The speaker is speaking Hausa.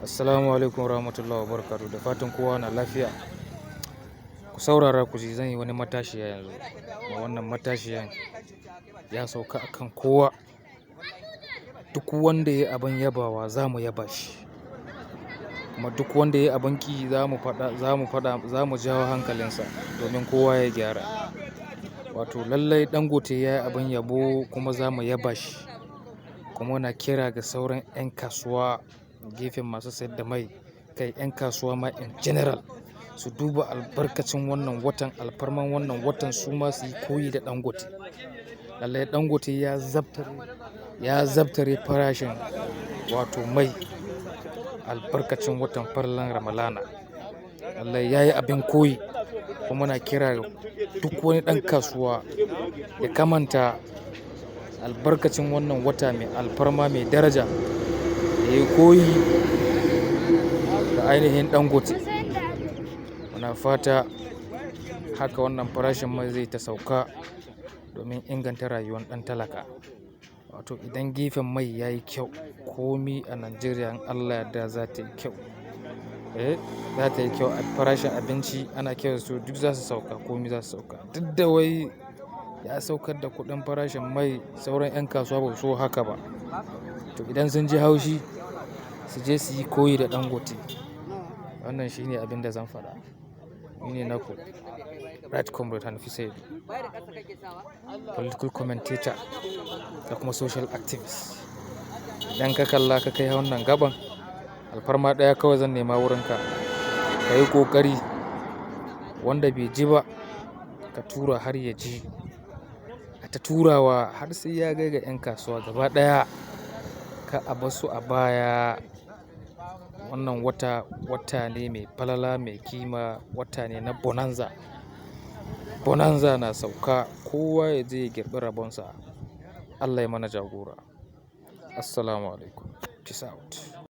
Assalamu alaikum warahmatullahi wabarakatuh. Da fatan kowa na lafiya. Ku saurara ku ji, zan yi wani matashiya yanzu. Kuma wannan matashiyan ya sauka akan kowa. Duk wanda ya yi abin yabawa, za mu yaba shi. Kuma duk wanda ya yi abin ƙi, za mu faɗa, za mu jawo hankalinsa domin kowa ya gyara. Wato lallai Dangote ya yi abin yabo kuma za mu yaba shi. Kuma muna kira ga sauran 'yan kasuwa, gefen masu sayar da mai, kai 'yan kasuwa ma in general, su duba albarkacin wannan watan, alfarman wannan watan, su ma su yi koyi da Dangote. Lallai Dangote ya zabtare farashin, wato mai, albarkacin watan farlan Ramalana. Lallai ya yi abin koyi kuma muna kira ga duk wani ɗan kasuwa ya kamanta albarkacin wannan wata mai alfarma, mai daraja, ya yi koyi da ainihin Dangote. Muna fata haka wannan farashin mai zai ta sauka domin inganta rayuwar ɗan talaka. Wato idan gefen mai ya yi kyau, komi a Najeriya in Allah ya yarda za ta yi kyau. Eh, za ta yi kyau. Farashin abinci ana kyau su duk za su sauka, komi za su sauka. Duk da wai ya saukar da kuɗin farashin mai, sauran 'yan kasuwa ba su so haka ba. To, idan sun ji haushi, su je su yi koyi da Dangote. Wannan shine abin da zan faɗa. Ni ne naku Right Comrade Hanafi Saidu, political commentator da kuma social activist. Idan ka kalla ka kai wannan gaban, alfarma ɗaya kawai zan nema wurinka. Ka yi ƙoƙari, wanda bai ji ba ka tura har ya ji. A ta turawa har sai ya kai ga 'yan kasuwa gaba ɗaya. Kar a bar su a baya. Wannan wata, wata ne mai falala, mai kima, wata ne na bonanza. Bonanza na sauka, kowa ya je ya girbi rabonsa. Allah ya mana jagora. Assalamu alaikum. Peace out.